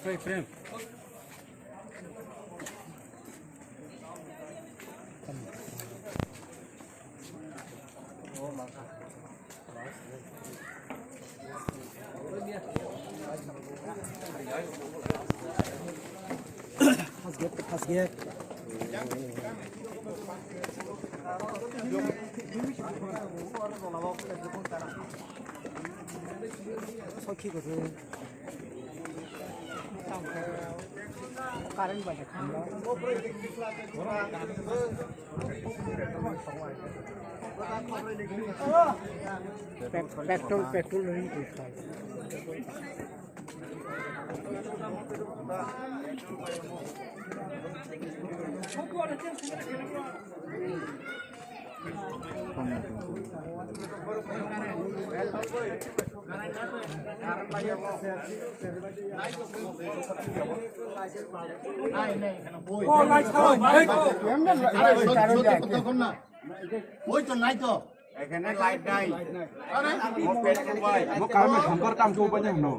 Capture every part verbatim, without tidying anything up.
First gate, first gate. Sokhi guru. Current bai khamlo. Pet-, petrol, petrol ring tu. ওই তো নাই তো। এখানে লাইট নাই। আরে, ও পেট কোবাই। ও কারণে খাম্পার কাম কেউ বাজে হলো।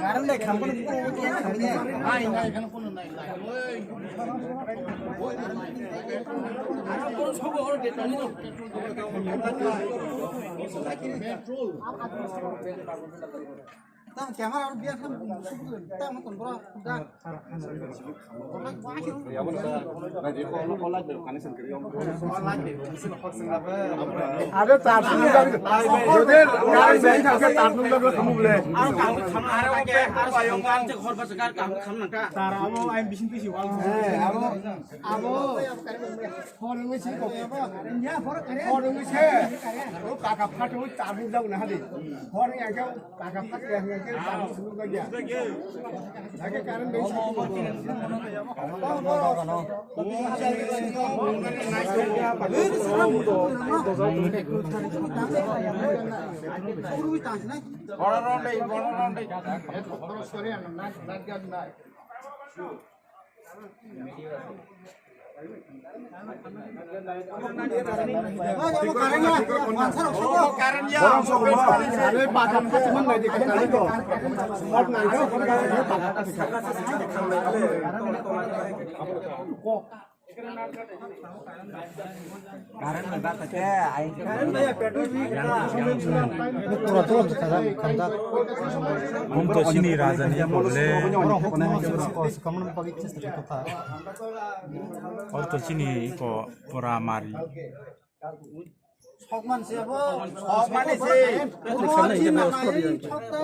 কারণে খাম্পার কোনো কোনো নাই, নাই, এখানে কোনো নাই, নাই। ওই, ওই, ওই, ওই। Petrol. Tang camera aro biar kan tang kon bro da. Aro charging lagi. Jodi gari beng thangkhe charging lagi kamu bole. Aro kamu kamu aro ke aro bayong kan cek hor basa gar kamu kamu nangka. Tar abo ayam bising tisi wal. Eh, abo abo hor ngi si ko. Hor ngi se. Ro kaka phat ro charging lagi na hadi. Hor ngi angka. Hum to chini raja ni bole. Hum to chini ko pura mari. Sokman se abo. Sokman se. Pura chini nai chokta.